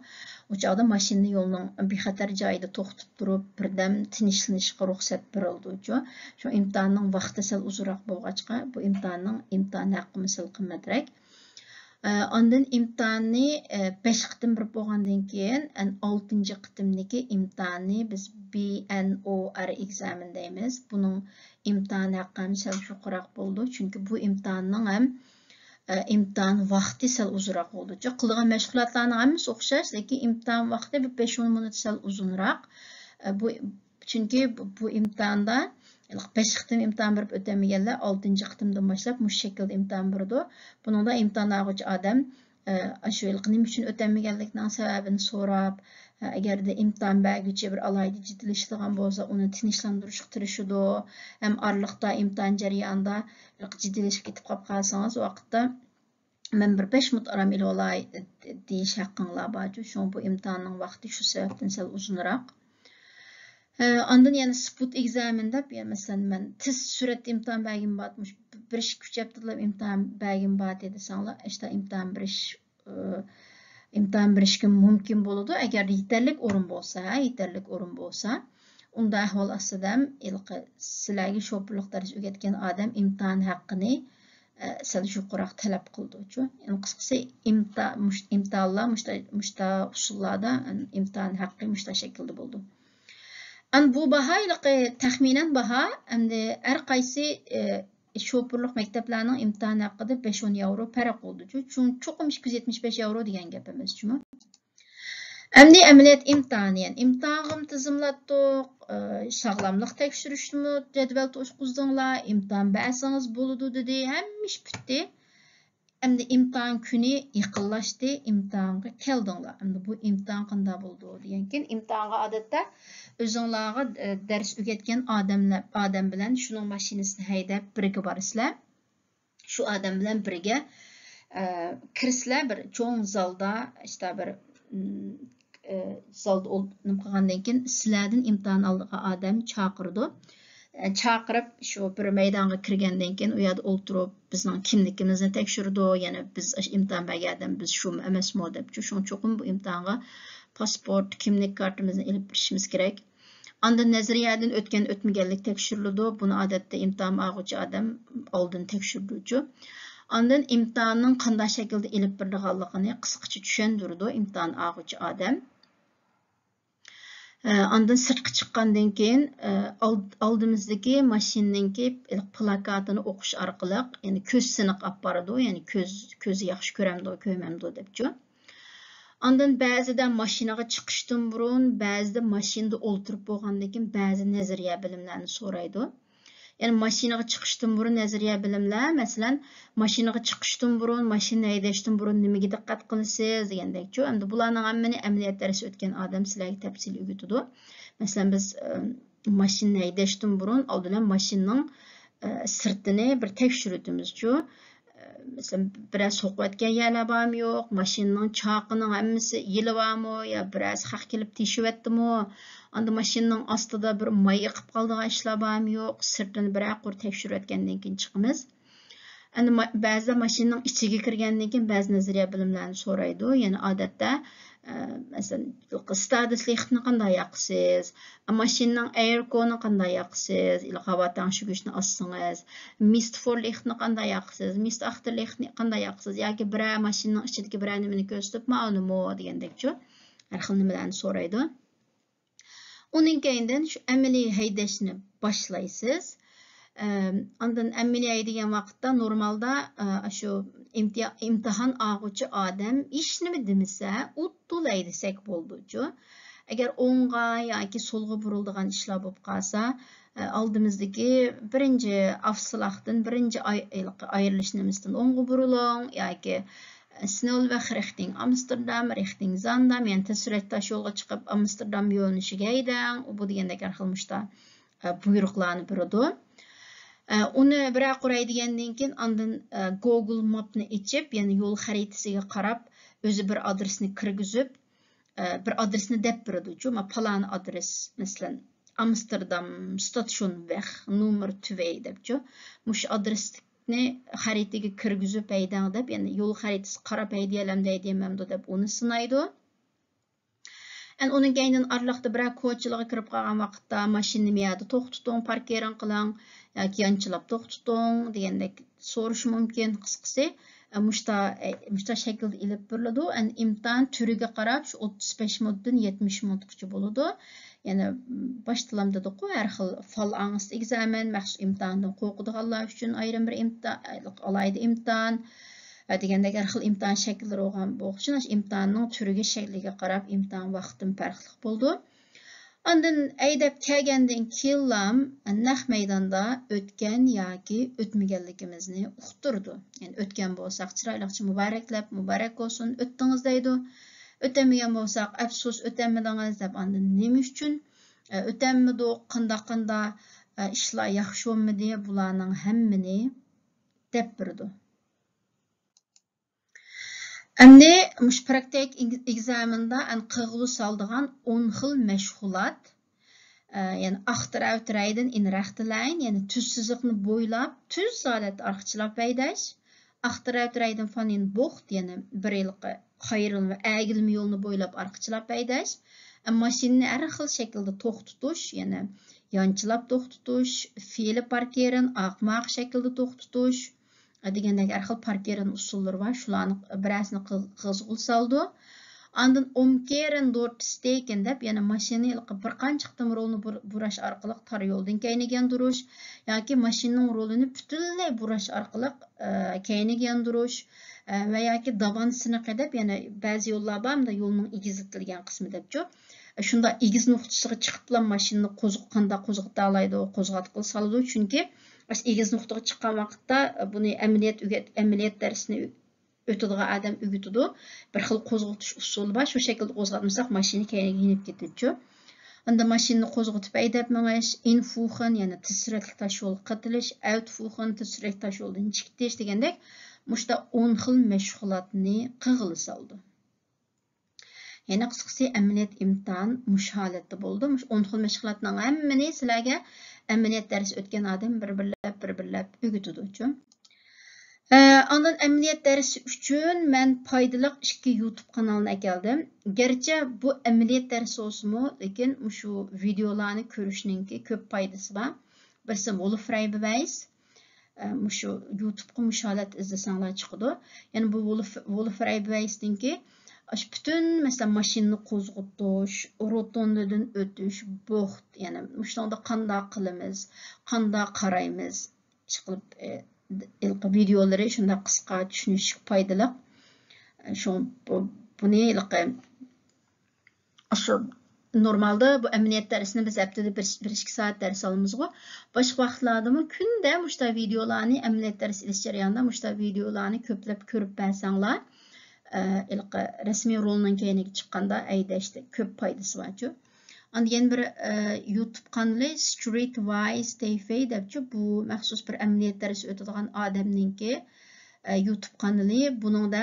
ئۇ چاغدا ماشىنىنى يولنىڭ بىخەتەر جايىدا توختىتىپ تۇرۇپ، بىردەم تىنچلىنىشقا رۇخسەت بېرىلىدۇچۇ. شۇ ئىمتىھاننىڭ ۋاقتى سەل ئۇزۇنراق بولغاچقا، بۇ ئىمتىھاننىڭ ئىمتىھان ھەققىمۇ سەل قىممەترەك. ئە، ئاندىن ئىمتىھاننى، ئە، بەش قېتىم بېرىپ بولغاندىن كېيىن، ئەن ئالتىنچى قېتىمدىكى ئىمتىھاننى بىز بى ئەن ئو ئار ئېگزامېن دەيمىز. بۇنىڭ ئىمتىھان ھەققى ھەم سەل يۇقىراق بولىدۇ، چۈنكى بۇ ئىمتىھاننىڭ ھەم، ئە، ئىمتىھان ۋاقتى سەل ئۇزۇنراق بولىدۇ. قىلىدىغان مەشغۇلاتلارنىڭ ھەممىسى ئوخشاش، لېكىن ئىمتىھان ۋاقتى بىر بەش-ئون مىنۇت سەل ئۇزۇنراق. ئە، بۇ، چۈنكى بۇ، بۇ ئىمتىھاندا بەش قېتىم ئىمتىھان بېرىپ ئۆتەلمىگەنلەر ئالتىنچى قېتىمدىن باشلاپ مۇشۇ شەكىلدە ئىمتىھان بېرىدۇ. بۇنىڭدا ئىمتىھان ئالغۇچى ئادەم، ئە، ئاشۇ ھېلىقى نېمە ئۈچۈن ئۆتەلمىگەنلىكىنىڭ سەۋەبىنى سوراپ، ئە، ئەگەردە ئىمتىھان بەرگۈچى بىر ئالاھىدە جىددىيلىشىدىغان بولسا، ئۇنى تىنچلاندۇرۇشقا تىرىشىدۇ. ھەم ئارىلىقتا ئىمتىھان جەريانىدا ھېلىقى جىددىيلىشىپ كېتىپ قاپ قالسىڭىز، ۋاقىتتا مەن بىر بەش مىنۇت ئارام ئېلىۋالاي دېيىش ھەققىڭلار بارچۇ. شۇڭا بۇ ئىمتىھاننىڭ ۋاقتى شۇ سەۋەبتىن سەل ئۇزۇنراق. ئە، ئاندىن يەنە سپۇت ئېگزامېن دەپ، يەنى مەسىلەن، مەن تېست سۈرئەت ئىمتىھان بەرگىنىم بار، مۇشۇ بىر ئىككى ئۈچ ھەپتىدىلا ئىمتىھان بەرگىنىم بار دېسەڭلار، ئىشتا ئىمتىھان بېرىش، ئە، ئىمتىھان بېرىشكە مۇمكىن بولىدۇ، ئەگەردە يېتەرلىك ئورۇن بولسا، ھە، يېتەرلىك ئورۇن بولسا. ئۇنداق ئەھۋال ئاستىدا ھېلىقى سىلەرگە شوپۇرلۇق دەرس ئۆگەتكەن ئادەم ئىمتىھان ھەققىنى، ئە، سەل يۇقىراق تەلەپ قىلىدۇچۇ. يەنى قىسقىسى، ئىمتا-، مۇش-، ئىمتىھانلار مۇشتا-، مۇشتا ئۇسۇللاردا، ئىمتىھان ھەققى مۇشتا شەكىلدە بولىدۇ. ئەن بۇ باھا ھېلىقى تەخمىنەن باھا، ئەمدى ھەر قايسى، ئە، شوپۇرلۇق مەكتەپلەرنىڭ ئىمتىھان ھەققىدە بەش-ئون ياۋرو پەرق بولىدۇچۇ. چوڭ-، چوقۇم ئىككى يۈز يەتمىش بەش ياۋرو دېگەن گەپ ئەمەسچۇمۇ. ئەمدى ئەمەلىيەت ئىمتىھانى، يەنى ئىمتىھانغىمۇ تىزىملاتتۇق، ئى، ساغلاملىق تەكشۈرۈشنىمۇ جەدۋەل تۇتقۇزدۇڭلار، ئىمتىھان بەرسىڭىز بولىدۇ دېدى، ھەممە ئىش پۈتتى. ئەمدى ئىمتىھان كۈنى يېقىنلاشتى، ئىمتىھانغا كەلدىڭلار. ئەمدى بۇ ئىمتىھان قانداق بولىدۇ دېگەنكىن، ئىمتىھانغا ئادەتتە ئۆزۈڭلارغا، ئى، دەرس ئۆگەتكەن ئادەملەر، ئادەم بىلەن شۇنىڭ ماشىنىسىنى ھەيدەپ بىرگە بارىسىلەر. شۇ ئادەم بىلەن بىرگە، ئە، كىرىسىلەر بىر چوڭ زالدا، ئىشتا بىر، ئىم، ئە، زالدا ئول-، نېمە قىلغاندىن كېيىن، سىلەردىن ئىمتىھان ئالىدىغان ئادەم چاقىرىدۇ. ئە، چاقىرىپ، شۇ بىر مەيدانغا كىرگەندىن كېيىن، ئۇ يەردە ئولتۇرۇپ، بىزنىڭ كىملىكىمىزنى تەكشۈرىدۇ، يەنە بىز ئاشۇ ئىمتىھان بەرگەن ئادەم بىز شۇمۇ ئەمەسمۇ دەپچۇ. شۇڭا چوقۇم بۇ ئىمتىھانغا پاسپورت، كىملىك كارتىمىزنى ئېلىپ بېرىشىمىز كېرەك. ئاندىن نەزەرىيەدىن ئۆتكەن، ئۆتمىگەنلىك تەكشۈرۈلىدۇ. بۇنى ئادەتتە ئىمتىھان ئالغۇچى ئادەم ئالدىن تەكشۈرىدۇچۇ. ئاندىن ئىمتىھاننىڭ قانداق شەكىلدە ئېلىپ بېرىلىدىغانلىقىنى قىسقىچە چۈشەندۈرىدۇ ئىمتىھان ئالغۇچى ئادەم. ئە، ئاندىن سىرتقا چىققاندىن كېيىن، ئە، ئالد-، ئالدىمىزدىكى ماشىنىنىڭكى پلاكاتىنى ئوقۇش ئارقىلىق، يەنى كۆز سىنىق ئاپپاراتى، يەنى كۆز، كۆزى ياخشى كۆرەمدۇ، كۆرمەمدۇ دەپچۇ. ئاندىن بەزىدە ماشىنىغا چىقىشتىن بۇرۇن، بەزىدە ماشىنىدا ئولتۇرۇپ بولغاندىن كېيىن بەزى نەزەرىيە بىلىملەرنى سورايدۇ. يەنى ماشىنىغا چىقىشتىن بۇرۇن نەزەرىيە بىلىملەر، مەسىلەن، ماشىنىغا چىقىشتىن بۇرۇن، ماشىنا ھەيدەشتىن بۇرۇن نېمىگە دىققەت قىلىسىز دېگەندەكچۇ. ئەمدى بۇلارنىڭ ھەممىنى ئەمەلىيەت دەرسى ئۆتكەن ئادەم سىلەرگە تەپسىلىي ئۆگىتىدۇ. مەسىلەن، بىز، ئە، ماشىنا ھەيدەشتىن بۇرۇن ئالدى بىلەن ماشىنىنىڭ، ئە، سىرتىنى بىر تەكشۈرۈۋېتىمىزچۇ. مەسىلەن، بىرەر سوقۇۋەتكەن يەرلەر بارمۇ يوق، ماشىنىنىڭ چاقىنىڭ ھەممىسى يىلى بارمۇ يا بىرەرسى خەق كېلىپ تېشىۋەتتىمۇ، ئاندىن ماشىنىنىڭ ئاستىدا بىر ماي ئېقىپ قالىدىغان ئىشلار بارمۇ يوق، سىرتىنى بىرەر قۇر تەكشۈرۈۋەتكەندىن كېيىن چىقىمىز. ئەنە ما-، بەزىدە ماشىنىنىڭ ئىچىگە كىرگەندىن كېيىن بەزى نەزەرىيە بىلىملەرنى سورايدۇ. يەنى ئادەتتە، ئە، مەسىلەن، ستادىس لىختنى قانداق ياقىسىز؟ ماشىنىنىڭ ئەيركونى قانداق ياقىسىز؟ ئىلى ھاۋا تەڭشىگۈچنى ئاچسىڭىز، مىست فور لىختنى قانداق ياقىسىز؟ مىست ئاختېر لىختنى قانداق ياقىسىز؟ ياكى بىرەر ماشىنىنىڭ ئىچىدىكى بىرەر نېمىنى كۆرسىتىپ، ماۋۇنىمۇ دېگەندەكچۇ، ھەر خىل نېمىلەرنى سورايدۇ. ئۇنىڭ كەينىدىن شۇ ئەمەلىي ھەيدەشنى باشلايسىز. ئەم، ئاندىن ئەمەلىي ھەيدىگەن ۋاقىتتا نورمالدا، ئە، شۇ ئىمتىيا-، ئىمتىھان ئالغۇچى ئادەم ھېچنېمە دېمىسە، ئۇددىلا ھەيدىسەك بولىدۇچۇ. ئەگەر ئوڭغا ياكى سولغا بۇرۇلىدىغان ئىشلار بولۇپ قالسا، ئالدىمىزدىكى بىرىنچى ئافسىلاقتىن، بىرىنچى ئايرىلىش نېمىسىدىن ئوڭغا بۇرۇلۇڭ ياكى سنېل ۋەخ رىختىڭ ئامستېردام، رىختىڭ زاندام، يەنى تېز سۈرئەتلىك تاش يولغا چىقىپ ئامستېردام يۆنىلىشىگە ھەيدەڭ. بۇ دېگەندەك ھەر خىل مۇشتا بۇيرۇقلارنى بېرىدۇ. ئۇنى بىرەر قۇر ھەيدىگەندىن كېيىن ئاندىن گوگل ماپنى ئېچىپ، يەنى يول خەرىتىسىگە قاراپ، ئۆزى بىر ئادرېسنى كىرگۈزۈپ، بىر ئادرېسنى دەپ بېرىدۇچۇ، ما پالان ئادرېس، مەسىلەن، ئامستېردام ستاتشون ۋەخ نومېر تۈۋەي دەپچۇ. مۇشۇ ئادرېسنى خەرىتىگە كىرگۈزۈپ ھەيدەڭ دەپ، يەنى يول خەرىتىسىگە قاراپ ھەيدىيەلەمدۇ، ھەيدىيەلمەمدۇ دەپ ئۇنى سىنايدۇ. ئەن ئۇنىڭ كەينىدىن ئارىلىقتا بىرەر كوچىلىغا كىرىپ قالغان ۋاقىتتا ماشىنىنى مۇ يەردە توختىتىڭ، پاركىرىڭ قىلىڭ ياكى يانچىلاپ توختىتىڭ دېگەندەك سورىشى مۇمكىن. قىسقىسى، مۇشتا، مۇشتا شەكىلدە ئېلىپ بېرىلىدۇ. ئەن ئىمتىھان تۈرىگە قاراپ شۇ ئوتتۇز بەش مىنۇتتىن يەتمىش مىنۇتقىچە بولىدۇ. يەنى باشتىلام دېدۇققۇ، ھەر خىل فالئاڭست ئېگزامېن، مەخسۇس ئىمتىھاندىن قورقىدىغانلار ئۈچۈن ئايرىم بىر ئىمتىھان، ئالاھىدە ئىمتىھان. دېگەندەك ھەر خىل ئىمتىھان شەكىللىرى بولغان بولغۇچۇ، ئىمتىھاننىڭ تۈرىگە، شەكلىگە قاراپ ئىمتىھان ۋاقتىمۇ پەرقلىق بولىدۇ. ئاندىن ھەيدەپ كەلگەندىن كېيىنلا نەق مەيداندا ئۆتكەن ياكى ئۆتمىگەنلىكىمىزنى ئۇقتۇرىدۇ. يەنى ئۆتكەن بولساق چىرايلىقچە مۇبارەكلەپ، مۇبارەك بولسۇن، ئۆتتىڭىز دەيدۇ. ئۆتەلمىگەن بولساق ئەپسۇس، ئۆتەلمىدىڭىز دەپ ئاندىن نېمە ئۈچۈن ئۆتەلمىدۇق، قانداق قانداق ئىشلار ياخشى بولمىدى، بۇلارنىڭ ھەممىنى دەپ بېرىدۇ. ئەمدى مۇشۇ پراكتىك ئېگزامېندا ئەن قىغىلى سالىدىغان ئون خىل مەشغۇلات، يەنى ئاختراوترايدىن ئىن رەختىلەين، يەنى تۈز سىزىقنى بويلاپ، تۈز ھالەتتە ئارقىچىلاپ ھەيدەش. ئاختراوترايدىن فان ئىن بوخت، يەنى بىر ھېلىقى قايرىلما، ئەگىلمە يولنى بويلاپ ئارقىچىلاپ ھەيدەش. ماشىنىنى ھەر خىل شەكىلدە توختىتىش، يەنى يانچىلاپ توختىتىش، فېلە پاركىرىن، ئاقماق شەكىلدە توختىتىش، دېگەندەك ھەر خىل پاركىرىن ئۇسۇللىرى بار، شۇلارنى بىرەرسىنى قىغىزغۇل سالىدۇ. ئاندىن ئومكېرىن دورت ستېكىن دەپ، يەنى ماشىنىنى بىر قانچە قېتىم رولنى بۇراش ئارقىلىق تار يولدىن كەينىگە ياندۇرۇش ياكى ماشىنىنىڭ رولىنى پۈتۈنلەي بۇراش ئارقىلىق كەينىگە ياندۇرۇش ۋە ياكى داۋان سىنىقى دەپ، يەنى بەزى يوللار بار، مۇنداق يولنىڭ ئېگىزلىتىلگەن قىسمى دەپچۇ. شۇنداق ئېگىز نۇقتىسىغا چىقىپلا ماشىنىنى قوزغ-، قانداق قوزغىتالايدۇ، قوزغاتقىلى سالىدۇ. چۈنكى ئېگىز نۇقتىغا چىققان ۋاقىتتا بۇنى ئەمەلىيەت ئۆگەت-، ئەمەلىيەت دەرسىنى ئۆتىدىغان ئادەم ئۆگىتىدۇ. بىر خىل قوزغىتىش ئۇسۇلى بار. شۇ شەكىلدە قوزغاتمىساق ماشىنا كەينىگە يېنىپ كېتىدۇچۇ. ئاندا ماشىنىنى قوزغىتىپ ھەيدەپ مېڭىش، ئىنفۇخېن، يەنى تېز سۈرئەتلىك تاش يولغا قېتىلىش، ئەۋتفۇخېن، تېز سۈرئەتلىك تاش يولدىن چىقىتىش دېگەندەك مۇشتا ئون خىل مەشغۇلاتنى قىغىلى سالىدۇ. يەنى قىسقىسى ئەمەلىيەت ئىمتىھان مۇشۇ ھالەتتە بولىدۇ. مۇشۇ ئون خىل مەشغۇلاتنىڭ ھەممىنى سىلەرگە ئەمەلىيەت دەرسى ئۆتكەن ئادەم بىر بىرلەپ، بىر بىرلەپ ئۆگىتىدۇچۇ. ئاندىن ئەمەلىيەت دەرسى ئۈچۈن مەن پايدىلىق ئىككى يۇتۇب قانالنى ئەكەلدىم. گەرچە بۇ ئەمەلىيەت دەرسى بولسىمۇ، لېكىن مۇشۇ ۋىدېئولارنى كۆرۈشنىڭكى كۆپ پايدىسى بار. بىرسى ۋولف رەيبىۋەيس. مۇشۇ يۇتۇبقا مۇشۇ ھالەتتە ئىزدىسەڭلار چىقىدۇ. يەنى بۇ ۋولف، ۋولف رەيبىۋەيستىنكى ئاشۇ پۈتۈن، مەسىلەن، ماشىنىنى قوزغىتىش، روتوندىدىن ئۆتۈش، بوخت، يەنى مۇشۇنىڭدا قانداق قىلىمىز، قانداق قارايمىز، ئىشقىلىپ، ھېلىقى ۋىدېئولىرى شۇنداق قىسقا، چۈشىنىشكە پايدىلىق. شۇ، بۇ، بۇنى ھېلىقى ئاشۇ نورمالدا بۇ ئەمەلىيەت دەرسىنى بىز ھەپتىدە بىر، بىر ئىككى سائەت دەرس ئالىمىزغۇ. باشقا ۋاقىتلاردىمۇ كۈندە مۇشتا ۋىدېئولارنى، ئەمەلىيەت دەرس ئېلىش جەريانىدا مۇشتا ۋىدېئولارنى كۆپلەپ كۆرۈپ بەرسەڭلار، ئە، ھېلىقى رەسمىي رولنىڭ كەينىگە چىققاندا ھەيدەشتە كۆپ پايدىسى بارچۇ. ئاندىن يەنە بىر، ئە، يۇتۇب قانىلى سترىت ۋايز تەيفەي دەپچۇ، بۇ مەخسۇس بىر ئەمەلىيەت دەرسى ئۆتىدىغان ئادەمنىڭكى، ئە، يۇتۇب قانىلى. بۇنىڭدا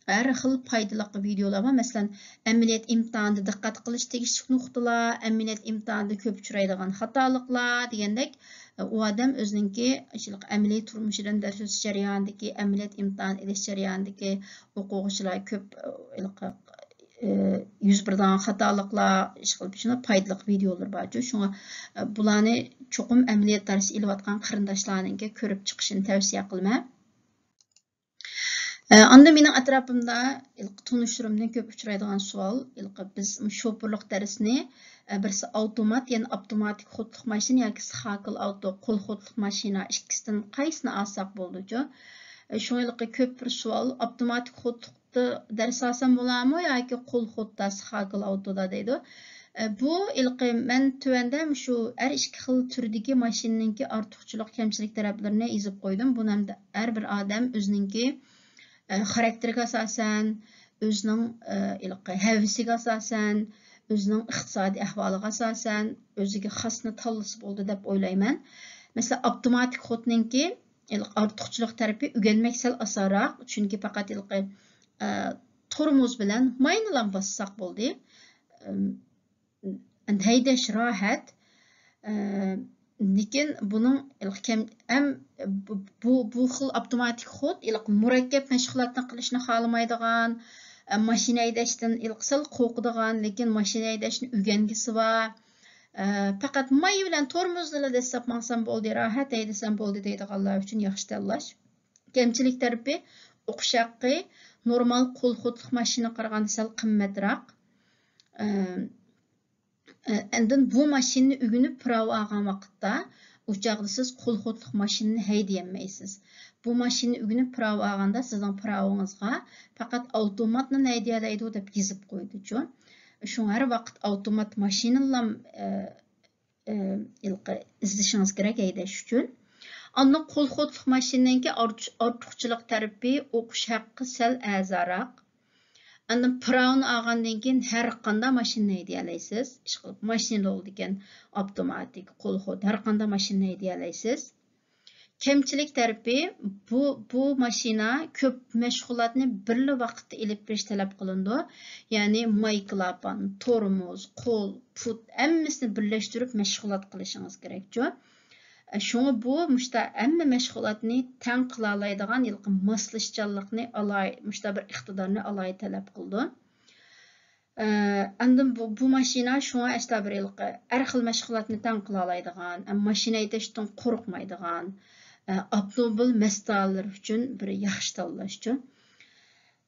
ھەر خىل پايدىلىق ۋىدېئولار بار. مەسىلەن، ئەمەلىيەت ئىمتىھانىدا دىققەت قىلىش تېگىشلىك نۇقتىلار، ئەمەلىيەت ئىمتىھانىدا كۆپ ئۇچرايدىغان خاتالىقلار دېگەندەك، ئۇ ئادەم ئۆزىنىڭكى ئەمەلىي تۇرمۇشىدىن دەرس ئۆتۈش جەريانىدىكى، ئەمەلىيەت ئىمتىھان ئېلىش جەريانىدىكى ئوقۇغۇچىلار كۆپ، ئە، يۈز بېرىدىغان خاتالىقلار، ئىشقىلىپ شۇنداق پايدىلىق ۋىدېئولىرى بارچۇ. شۇڭا، ئە، بۇلارنى چوقۇم ئەمەلىيەت دەرسى ئېلىۋاتقان قېرىنداشلارنىڭكى كۆرۈپ چىقىشىنى تەۋسىيە قىلىمەن. ئاندىن مېنىڭ ئەتراپىمدا ھېلىقى تونۇشلىرىمدىن كۆپ ئۇچرايدىغان سوئال، ھېلىقى بىز شوپۇرلۇق دەرسىنى، بىرسى ئاپتومات، يەنى ئاپتوماتىك خوتلۇق ماشىنا ياكى سخاگل ئاپتو، قول خوتلۇق ماشىنا، ئىككىسىدىن قايسىنى ئالساق بولىدۇچۇ؟ شۇڭا ھېلىقى كۆپ بىر سوئال، ئاپتوماتىك خوتلۇقتا دەرس ئالسام بولامۇ ياكى قول خوتدا، سخاگل ئاپتودا دەيدۇ. ئە، بۇ ھېلىقى مەن تۆۋەندە مۇشۇ ھەر ئىككى خىل تۈردىكى ماشىنىنىڭكى ئارتۇقچىلىق، كەمچىلىك تەرەپلىرىنى يېزىپ قويدۇم. بۇنى ھەمدە ھەر بىر ئادەم ئۆزىنىڭكى، ئە، خاراكتېرىگە ئاساسەن، ئۆزىنىڭ، ئە، ھېلىقى ھەۋىسىگە ئاساسەن، ئۆزىنىڭ ئىقتىسادىي ئەھۋالىغا ئاساسەن ئۆزىگە خاسنى تاللىسا بولىدۇ دەپ ئويلايمەن. مەسىلەن، ئاپتوماتىك خودنىڭكى ھېلىقى ئارتۇقچىلىق تەرىپى ئۆگەنمەك سەل ئاسانراق، چۈنكى پەقەت ھېلىقى، ئە، تورمۇز بىلەن ماينىلا باسساق بولدى. ئەم، ھەيدەش راھەت. ئە، لېكىن بۇنىڭ ھېلىقى كەم-، ئەم، بۇ، بۇ، بۇ خىل ئاپتوماتىك خود ھېلىقى مۇرەككەپ مەشغۇلاتنى قىلىشنى خالىمايدىغان، ئە، ماشىنا ھەيدەشتىن ھېلىقى سەل قورقىدىغان، لېكىن ماشىنا ھەيدەشنى ئۆگەنگۈسى بار. ئە، پەقەت ماي بىلەن تورمۇزنىلا دەسسەپ ماڭسام بولدى، راھەت ھەيدىسەم بولدى دەيدىغانلار ئۈچۈن ياخشى تاللاش. كەمچىلىك تەرىپى، ئوقۇش ھەققى نورمال قول خودلۇق ماشىنىغا قارىغاندا سەل قىممەتراق. ئە، ئە، ئاندىن بۇ ماشىنىنى ئۆگىنىپ پىراۋا ئالغان ۋاقىتتا، ئۇ چاغدا سىز قول خودلۇق ماشىنىنى ھەيدىيەلمەيسىز. بۇ ماشىنىنى ئۆگىنىپ پىراۋا ئالغاندا سىزنىڭ پىراۋىڭىزغا پەقەت ئاۋتوماتنى ھەيدىيەلەيدۇ دەپ يېزىپ قويىدۇچۇ. شۇڭا ھەر ۋاقىت ئاۋتومات ماشىنىلام، ئە، ئە، ھېلىقى ئىزدىشىڭىز كېرەك ھەيدەش ئۈچۈن. ئاندىن قول خودلۇق ماشىنىنىڭكى ئارتۇ-، ئارتۇقچىلىق تەرىپى ئوقۇش ھەققى سەل ئەرزانراق. ئاندىن پىراۋىنى ئالغاندىن كېيىن ھەر قانداق ماشىنىنى ھەيدىيەلەيسىز. ئىشقىلىپ، ماشىنا بولىدىكەن، ئاپتوماتىك، قول خود، ھەر قانداق ماشىنىنى ھەيدىيەلەيسىز. كەمچىلىك تەرىپى، بۇ، بۇ ماشىنا كۆپ مەشغۇلاتنى بىرلا ۋاقىتتا ئېلىپ بېرىش تەلەپ قىلىنىدۇ. يەنى ماي كىلاپان، تورمۇز، قول، پۇت، ھەممىسىنى بىرلەشتۈرۈپ مەشغۇلات قىلىشىڭىز كېرەكچۇ. شۇڭا بۇ مۇشتا ھەممە مەشغۇلاتنى تەڭ قىلالايدىغان ھېلىقى ماسلىشىشچانلىقنى ئالاي، مۇشتا بىر ئىقتىدارنى ئالاي تەلەپ قىلىدۇ. ئە، ئاندىن بۇ، بۇ ماشىنا شۇڭا ئەشتا بىر ھېلىقى ھەر خىل مەشغۇلاتنى تەڭ قىلالايدىغان، ئە، ماشىنا ھەيدەشتىن قورقمايدىغان، ئە، ئاپتوموبىل مەستانىلىرى ئۈچۈن بىر ياخشى تاللاشچۇ.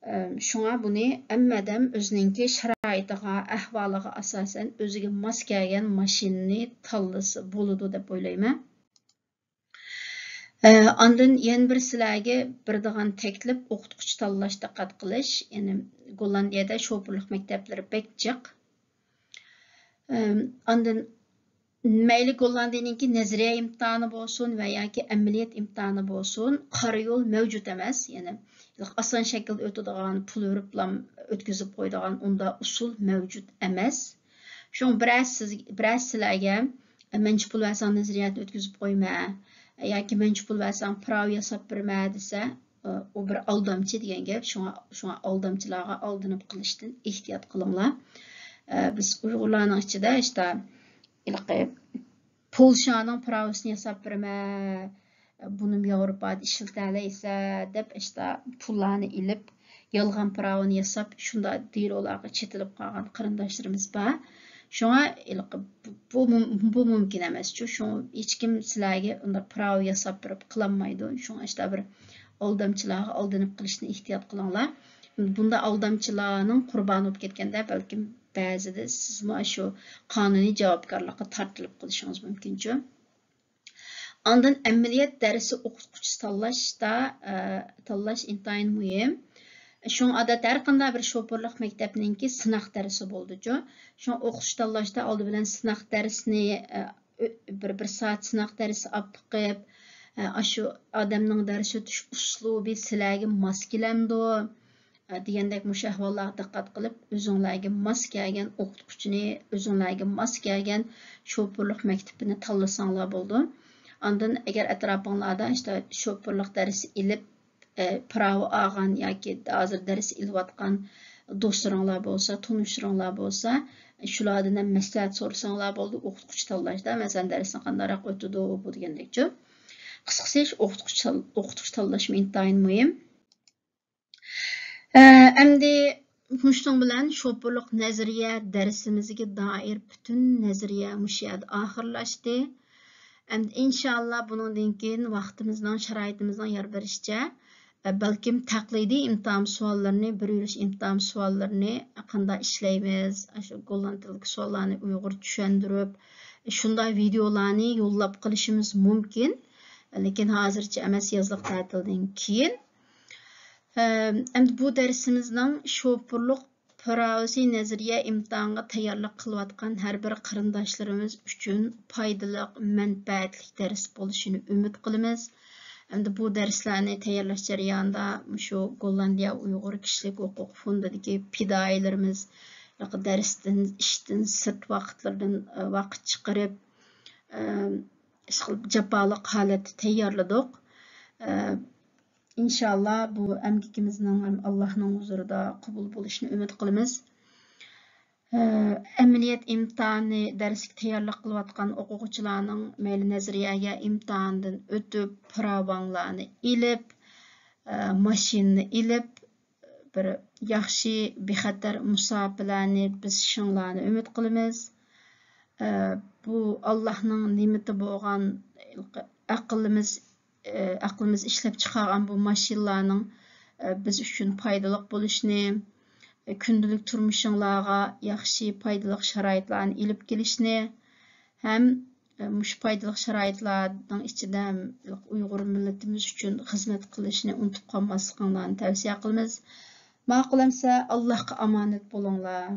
ئە، شۇڭا بۇنى ھەممە ئادەم ئۆزىنىڭكى شارائىتىغا، ئەھۋالىغا ئاساسەن ئۆزىگە ماس كەلگەن ماشىنىنى تاللىسا بولىدۇ دەپ ئويلايمەن. ئە، ئاندىن يەنە بىر سىلەرگە بېرىدىغان تەكلىپ، ئوقۇتقۇچى تاللاش، دىققەت قىلىش. يەنى گوللاندىيەدە شوپۇرلۇق مەكتەپلىرى بەك جىق. ئەم، ئاندىن مەيلى گوللاندىيەنىڭكى نەزەرىيە ئىمتىھانى بولسۇن ۋە ياكى ئەمەلىيەت ئىمتىھانى بولسۇن، قارا يول مەۋجۇت ئەمەس. يەنى ئاسان شەكىلدە ئۆتىدىغان، پۇل بېرىپلا ئۆتكۈزۈپ قويىدىغان ئۇنداق ئۇسۇل مەۋجۇت ئەمەس. شۇڭا بىرەر سىز، بىرەر سىلەرگە، مەنچە پۇل بەرسەڭ نەزەرىيەتنى ئۆتكۈزۈپ قويما، ياكى مەنچە پۇل بەرسەڭ پىراۋا ياساپ بېرىمەن دېسە، ئۇ بىر ئالدامچى دېگەن گەپ. شۇڭا، شۇڭا ئالدامچىلارغا ئالدىنىپ قېلىشتىن ئېھتىيات قىلىڭلار. بىز ئۇيغۇرلارنىڭ ئىچىدە ئىشتا ھېلىقى پولشانىڭ پىراۋىسىنى ياساپ بېرىمەن، بۇنىمۇ ياۋروپادا ئىشلىتەلەيسە دەپ، ئىشتا پۇللارنى ئېلىپ، يالغان پىراۋىنى ياساپ، شۇنداق دېلولارغا چېتىلىپ قالغان قېرىنداشلىرىمىز بار. شۇڭا ھېلىقى بۇ، بۇ مۇم-، بۇ مۇمكىن ئەمەسچۇ. شۇڭا ھېچكىم سىلەرگە ئۇنداق پىراۋا ياساپ بېرىپ قىلالمايدۇ. شۇڭا ئىشتا بىر ئالدامچىلارغا ئالدىنىپ قېلىشتىن ئېھتىيات قىلىڭلار. بۇنداق ئالدامچىلارنىڭ قۇربانى بولۇپ كەتكەندە، بەلكىم بەزىدە سىزمۇ شۇ قانۇنىي جاۋابكارلىققا تارتىلىپ قېلىشىڭىز مۇمكىنچۇ. ئاندىن ئەمەلىيەت دەرسى ئوقۇتقۇچىسى تاللاشتا، ئە، تاللاش ئىنتايىن مۇھىم. شۇڭا ئادەتتە ھەر قانداق بىر شوپۇرلۇق مەكتەپنىڭكى سىناق دەرسى بولىدۇچۇ. شۇڭا ئوقۇتقۇچى تاللاشتا ئالدى بىلەن سىناق دەرسىنى، ئە، ئۆ-، بىر، بىر سائەت سىناق دەرسى ئاپ بېقىپ، ئە، ئاشۇ ئادەمنىڭ دەرس ئۆتۈش ئۇسلۇبى سىلەرگە ماس كېلەمدۇ؟ دېگەندەك مۇشۇ ئەھۋاللارغا دىققەت قىلىپ، ئۆزۈڭلارگە ماس كەلگەن ئوقۇتقۇچىنى، ئۆزۈڭلارگە ماس كەلگەن شوپۇرلۇق مەكتىپىنى تاللىساڭلار بولىدۇ. ئاندىن ئەگەر ئەتراپىڭلاردا ئىشتا شوپۇرلۇق دەرسى ئېلىپ، ئە، پىراۋا ئالغان ياكى ھازىر دەرس ئېلىۋاتقان دوستلىرىڭلار بولسا، تونۇشلىرىڭلار بولسا، شۇلاردىن ھەم مەسلىھەت سورىساڭلار بولىدۇ ئوقۇتقۇچى تاللاشتا. مەسىلەن، دەرسنى قانداقراق ئۆتىدۇ، بۇ دېگەندەكچۇ. قىسقىسى، ئوقۇتقۇچى تال-، ئوقۇتقۇچى تاللاشمۇ ئىنتايىن مۇھىم. ئە، ئەمدى مۇشۇنىڭ بىلەن شوپۇرلۇق نەزەرىيە دەرسىمىزگە دائىر پۈتۈن نەزەرىيە مۇشۇ يەردە ئاخىرلاشتى. ئەمدى ئىنشائاللا بۇنىڭدىن كېيىن ۋاقتىمىزنىڭ، شارائىتىمىزنىڭ يار بېرىشىچە، ئە، بەلكىم تەقلىدىي ئىمتىھان سوئاللىرىنى، بىر يۈرۈش ئىمتىھان سوئاللىرىنى قانداق ئىشلەيمىز، ئاشۇ گوللاند تىلىدىكى سوئاللارنى ئۇيغۇرچە چۈشەندۈرۈپ، شۇنداق ۋىدېئولارنى يوللاپ قىلىشىمىز مۇمكىن. لېكىن ھازىرچە ئەمەس، يازلىق تەتىلدىن كېيىن. ئەمدى بۇ دەرسىمىزنىڭ شوپۇرلۇق پىراۋىسى نەزەرىيە ئىمتىھانغا تەييارلىق قىلىۋاتقان ھەر بىر قېرىنداشلىرىمىز ئۈچۈن پايدىلىق، مەنپەئەتلىك دەرس بولۇشىنى ئۈمىد قىلىمىز. ئەمدى بۇ دەرسلەرنى تەييارلاش جەريانىدا مۇشۇ گوللاندىيە ئۇيغۇر كىشىلىك ھوقۇق فوندىدىكى پىدائىيلىرىمىز دەرستىن، ئىشتىن سىرت ۋاقىتلىرىدىن، ئە، ۋاقىت چىقىرىپ، ئە، ئىشقىلىپ جاپالىق ھالەتتە تەييارلىدۇق. ئە، ئىنشاللا بۇ ئەمگىكىمىزنىڭ ھەم ئاللاھنىڭ ھۇزۇرىدا قوبۇل بولۇشىنى ئۈمىد قىلىمىز. ئە، ئەمەلىيەت ئىمتىھانى دەرسكە تەييارلىق قىلىۋاتقان ئوقۇغۇچىلارنىڭ مەيلى نەزەرىيەگە ئىمتىھاندىن ئۆتۈپ، پىراۋاڭلارنى ئېلىپ، ئە، ماشىنىنى ئېلىپ، بىر ياخشى بىخەتەر مۇساپىلەرنى بېسىشىڭلارنى ئۈمىد قىلىمىز. ئە، بۇ ئاللاھنىڭ نېمىتى بولغان ئەقلىمىز، ئە، ئەقلىمىز ئىشلەپ چىقارغان بۇ ماشىنىلارنىڭ، ئە، بىز ئۈچۈن پايدىلىق بولۇشىنى، ئە، كۈندىلىك تۇرمۇشۇڭلارغا ياخشى پايدىلىق شارائىتلارنى ئېلىپ كېلىشىنى ھەم، ئە، مۇشۇ پايدىلىق شارائىتلارنىڭ ئىچىدە ھەم ئۇيغۇر مىللىتىمىز ئۈچۈن خىزمەت قىلىشنى ئۇنتۇپ قالماسلىقىڭلارنى تەۋسىيە قىلىمىز. ماقۇل ئەمسە، ئاللاھقا ئامانەت بولۇڭلار.